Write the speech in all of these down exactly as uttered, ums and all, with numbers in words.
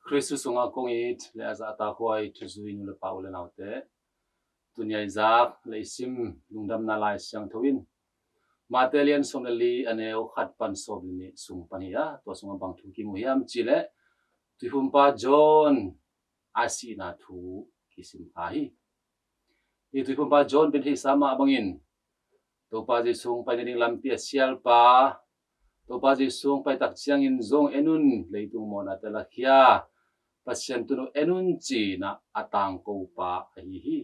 Khristu sungah kong it le a zahtak huai thuzui nu le pa, u le naute, tuni a i zak le i sim Lungdamna Lai Siangtho in Mate lian sawm le li, a neu khat pan sawm le nih sung pan hi a, tua sungah bang thu kimu hiam cih leh Tuiphumpa John a sihna thu kisim kha hi. Hih Tuiphumpa John pen theihsa mah bangin Topa Jesu hong pai nading lampi a sialpa, Topa Jesu hong pai tak ciangin zong en un, leitung mawhnate lakhia, Pasian tun uh en un ci-in ah a tangkopa ahi hi.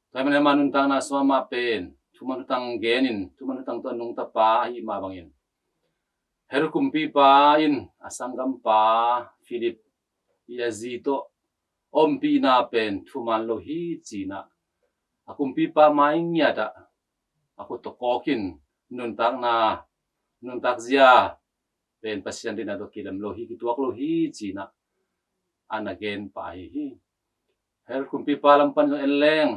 Tua ahih manin ama nuntakna sungah amah pen thuman thutang genin, thuman thutang tawh a nungta pa ahih mah bangin Herod kumpipa in a sanggampa Philip i a zi tawh ompihna pen thuman lo hi ci-in ah, a kumpipa mai ngiat ah a khut tawh kawkin nuntakna, nuntak zia pen Pasian deihna tawh kilem lo hi, kituak lo hi ci-in ah a na gen pah ahi hi. Herod kumpipa lam pan zong en leng,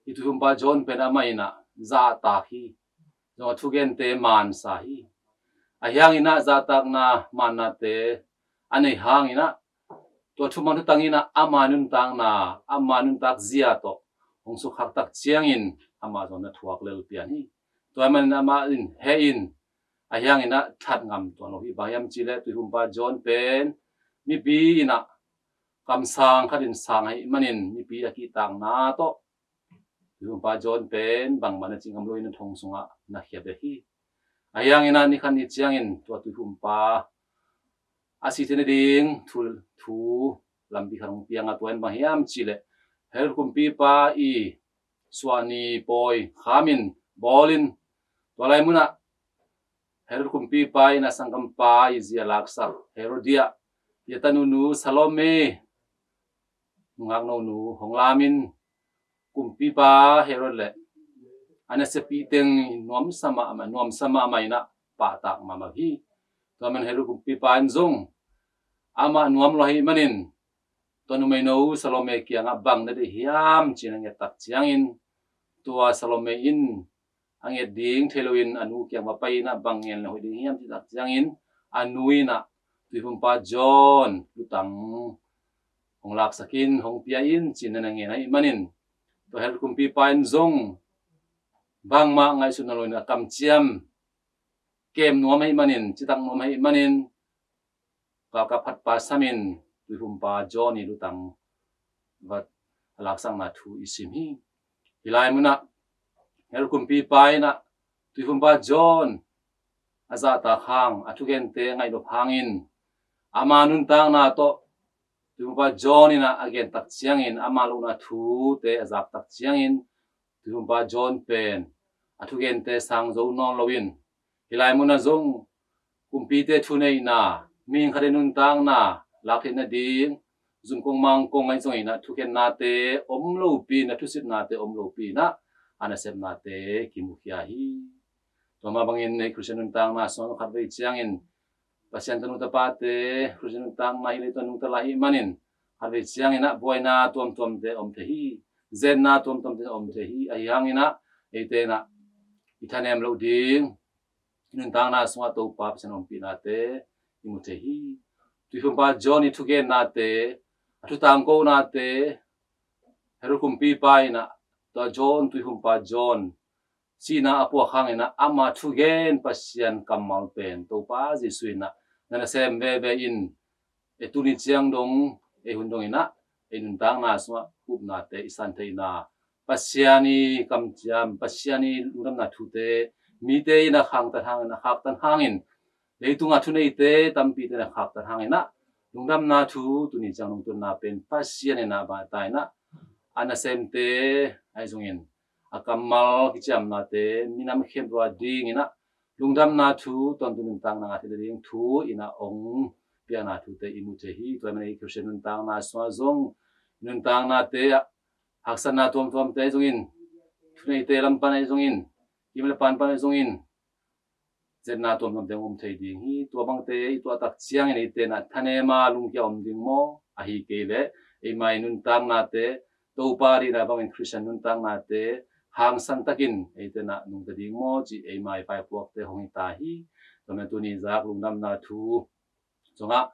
hih Tuiphumpa John pen amah in ah zahtak hi. Zong a thugente mansa hi. Ahi hangin ah zahtakna, mannate a neih hangin ah tua thuman thutang in ah ama nuntakna, ama nuntak zia tawh hong sukhak tak ciangin amah zong na thuak lel pian hi. Tua ahih manin amah in heh in, ahi hangin ah that ngam tuan lo hi. Bang hiam cih leh Tuiphumpa John pen mipi in ah kamsang khatin sang ahih manin mipi a kihtakna tawh Tuiphumpa John pen bangmah na ci ngam lo in a thong sungah na khia bek hi. Ahi hangin ah ni khat ni ciangin tua Tuiphumpa a sih theih nading thu, thu lampi khat hong piang a, tua in bang hiam cih leh Herod kumpipa i suahni pawi khamin bawlin, tua lai munah Herod kumpipa in a sanggampa i zi a laksak Herodia i a tanunu Salome, nungak nonu hong lamin, kumpipa Herod le a nasepi teng nuamsa mahmah, nuamsa mahmah in ah pahtak mahmah hi. Tua man Herod kumpipa in zong amah nuam lo ahih manin tua numeino Salome kiangah bang na deih hiam ci-in a nget tak ciangin, tua Salome in a nget ding thei loin a nu kiang va pai in ah bang ngen le hoih ding hiam cih tak ciangin, a nu in ah Tuiphumpa John lutang hong laksak in, hong pia in ci-in a na ngen ahih manin, tua Herod kumpipa in zong bangmah ngaihsutna loin a kamciam kem nuam ahih manin, citak nuam ahih manin, galkap khat pa samin Tuiphumpa John i lutang va a laksakna thu i sim hi. Hih lai munah Herod kumpipa in ah Tuiphumpa John a zahtak hang, a thugente ngaih nop hangin ama nuntakna tawh Tuiphumpa John in ah a gen tak ciangin, ama lohna thute a zak tak ciangin Tuiphumpa John pen a thugente sang zo nawn loin, hih lai munah zong kumpite thuneihna, mihing khat i nuntakna lak theih nading zumkong mangkong ahi zongin ah thukhennate om lopi in ah, thusitnate om lopi in ah a nasepnate kimukhia hi. Tua mah bangin ei Khristian nuntakna sungah khatvei ciangin Pasian tanu tapate, Khristian nuntakna hi lei, tua nungta lai ahih manin khatvei ciangin ah buaina tuamtuamte om thei hi. Zetna tuamtuamte om thei hi. Ahi hangin ah eite in ah i thanem loh ding, i nuntakna sungah Topa Pasian ompihnate i mu thei hi. Tuiphumpa John i thugennate, a thutangkonate, Herod kumpipa in ah tua John, Tuiphumpa John sihna a puak hangin ah ama thugen Pasian kammal pen Topa Jesu in ah na nasem veve in, ei tuni ciang dong, ei hun dongin ah ei nuntakna sungah upnate i san theihna, Pasian i kamciam, Pasian i lungdamna thute mite in a khangtat hangin, a khaktan hangin, leitungah thuneite tampite in a khaktat hangin ah lungdamna thu tuni ciang lungtunna pen Pasian in ah bangta in ah a nasemte ahi zongin a kammal kiciamnate minam khempeuh a dingin ah lungdamna thu, tawntung nuntakna ngah theih nading thu in ah hong piakna thute i mu thei hi. Tua ahih manin ei Khristian nuntakna sungah zong nuntaknate ah haksatna tuamtuamte ahi zongin, thuneite lam pan ahi zongin, kim le pan pan ahi zongin, zetna tuamtuamte hong om thei ding hi. Tua bangte i tuah tak ciangin eite in ah thanem a lungkia om ding maw? Ahi kei leh eima i nuntaknate Topa deihna bangin Khristian nuntaknate hangsan takin eite in ah nungta ding maw cih eima i vaipuakte hong hi ta hi. Tua man tuni zak lungdamna thu zongah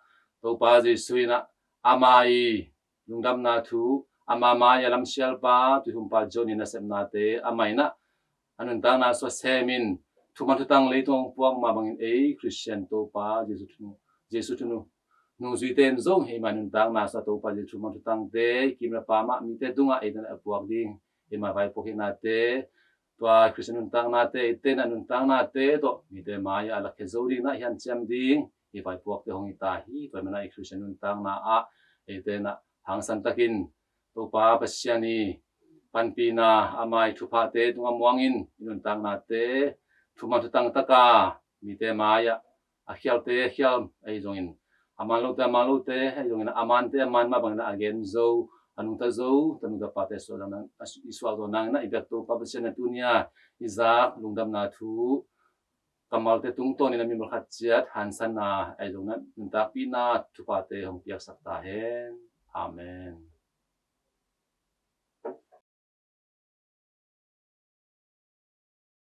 Topa Jesuh in ah ama i lungdamna thu, ama mai-ah lamsialpa, tuiphumpa John i nasepnate amah in ah a nuntakna sua semin thuman thutang leitung hong puak mah bangin ei Khristian Topa Jesuh thunu, Jesuh thunu nungzuite in zong eima nuntakna sua Topa Jesuh thuman thutangte kim le pam ah mite tungah eite in a puak ding, eima vaipuak hinate, tua Khristian nuntaknate eite in a nuntaknate tawh mite mai-ah a lakhia zo ding in ah hiam ciam ding i vaipuakte hong hi ta hi. Tua manin ah i Khristian nuntakna ah eite in ah hangsan takin Topa Pasian i panpihna, ama i thuphate tungah muangin i nuntaknate thuman thutang taka mite mai-ah a khialte khial ahi zongin, a man lote a man lote ahi zongin, a mante a man mah bangin a gen zo, a nungta zo, a nungta pate suah nang, i suah zo nang in ah i biak Topa Pasian in ah tuni-a i zak lungdamna thu kammalte tungtawnin a mimul khat ciat hansanna ahi zongin ah nuntakpihna thuphate hong piaksak ta hen. Amen.